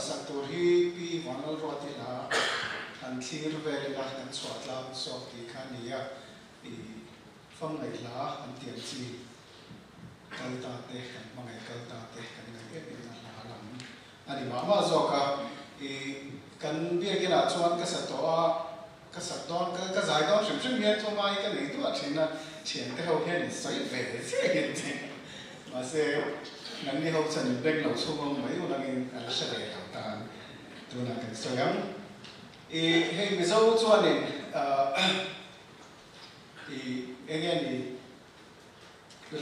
sak tur hi Pi Vanlalruati hla han thlir vel ila kan chhuah tlang sawk tih kha a ni a, i famngaih hla an tiam chi kal ta te kan hmangaih kal ta te kan ngaih em em na hla lam a ni mah mah zawk a, i kan biakinah chuan ka sa tawh a, ka sak dawn ka ka zai dawn hrim hrim hian chu ngai ka nei duah thin a, thiante ho hian in sawi ve chiah hian ti mahse nangni ho chuan in beng lo chhung awm mai ulangin a la hre ve lo tan tunah kan sawi ang. I hei Mizo chuanin i enge ni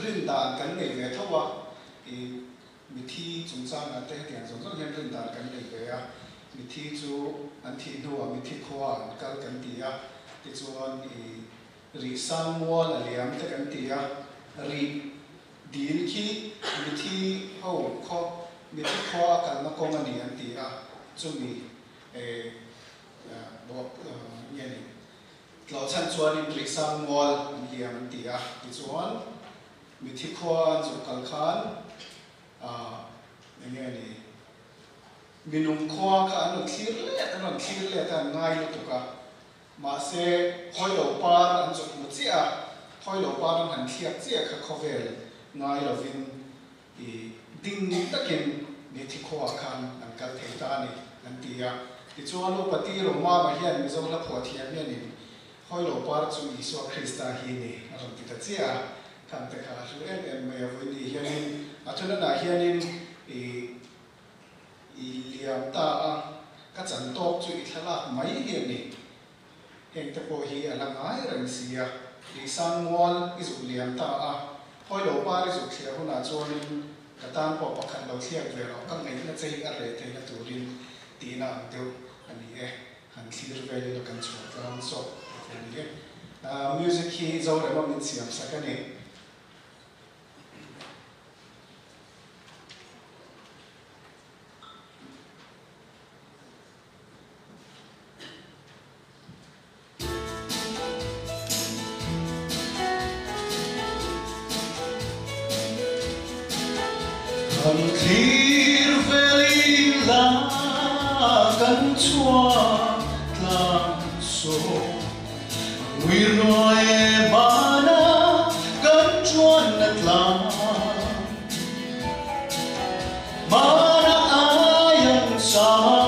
rin dan kan nei ve tho a, i Mithi chungchangah te hetiang zawng zawng hian rin dan kan nei ve a, mithi chu an thih hnuah mithi khua an kal kan ti a, tichuan i rih sang mual a liam te kan ti a, rih dil khi mithi ho khaw mithi khua a kalna kawng a ni an ti a, chumi eh bawk nge ni tlawhchhan chuanin rih sang mual an liam an ti a, tichuan Mithi khua an zuk kal khan ah eng nge ni minung khua kha an rawn thlir let an rawn thlir let a an ngai lutuk a mahse khawilo par an zuk hmu chiah a khawilo par an han thliak chiah kha khawvel ngai lovin i ding takin mithi khua khan an kal thei ta a ni an ti a tichuan upa Ti Romama hian Mizo hla phuah thiam hianin Hawilo par chu Isua Krista hi ni a rawn ti ta chiah a, khang te kha a hlu em em mai a, vawiin hianin a thunanah hianin i i liam ta a, ka chan tawk chu i thlalak mai hi a ni, heng te pawh hi a la ngai reng si a, Lihsang mual i zuk liam ta a, Hawilo par i zuk thliah hunah chuanin ka tan pawh pakhat lo thliak ve rawh, ka ngaihna che hi a reh theihna turin tihna ang deuh a ni e. Han thlir vel ila kan chhuah tlang zawk a ni e. Music hi Zorema min siam sak a ni. Kan thlir fel ila kan chhuak tlang sawm Ngui ruai e mana kan chuan na tlang Mana aiang sama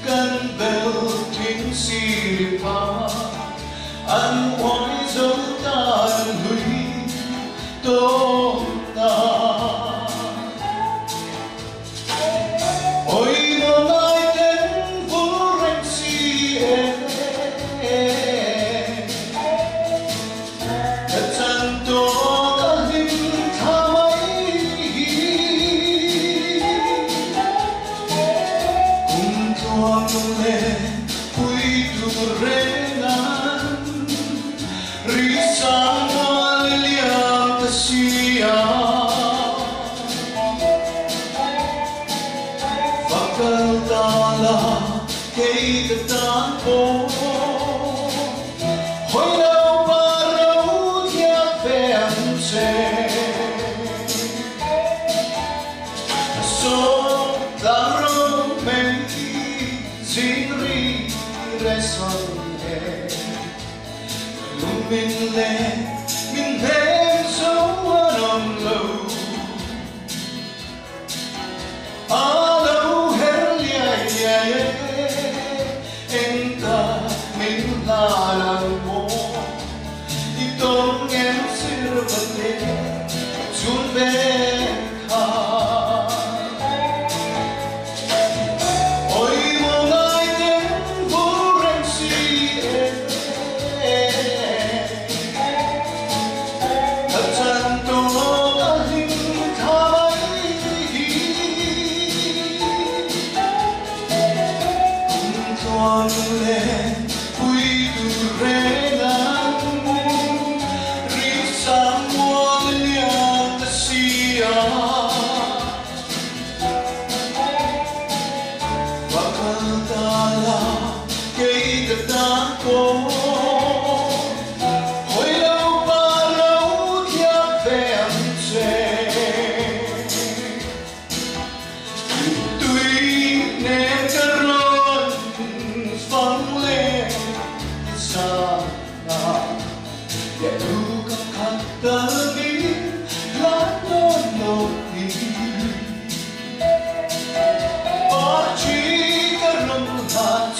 Kan bel thing sir pha an uai zo tan hlui tawk ta. Ôi mơ ngai ten vul reng si e Ka chan tawk a hlim thla mai hi. Kum tluang leh pui tur reng an ri sang mual liam ta si a. Va kal ta la kei ka tan pawh hawi lo pa ro thiam ve ang che.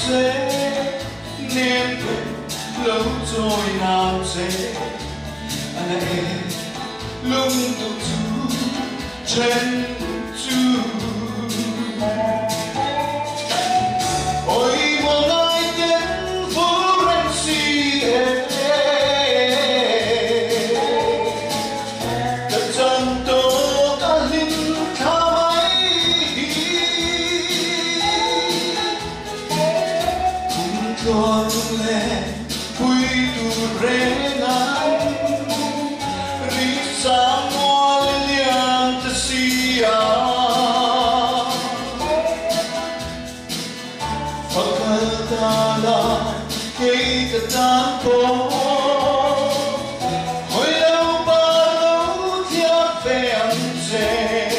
che nem te lo chawi nan che ana e lung tu chu chen chu oi mo ngai ten fu ren si e ka chan to ka lim tha mai kum tluang le pui tu re ngai ri sa mual lian ta si a fakal ta la kei ka tan po hoi lo ba lo tia fe ang che.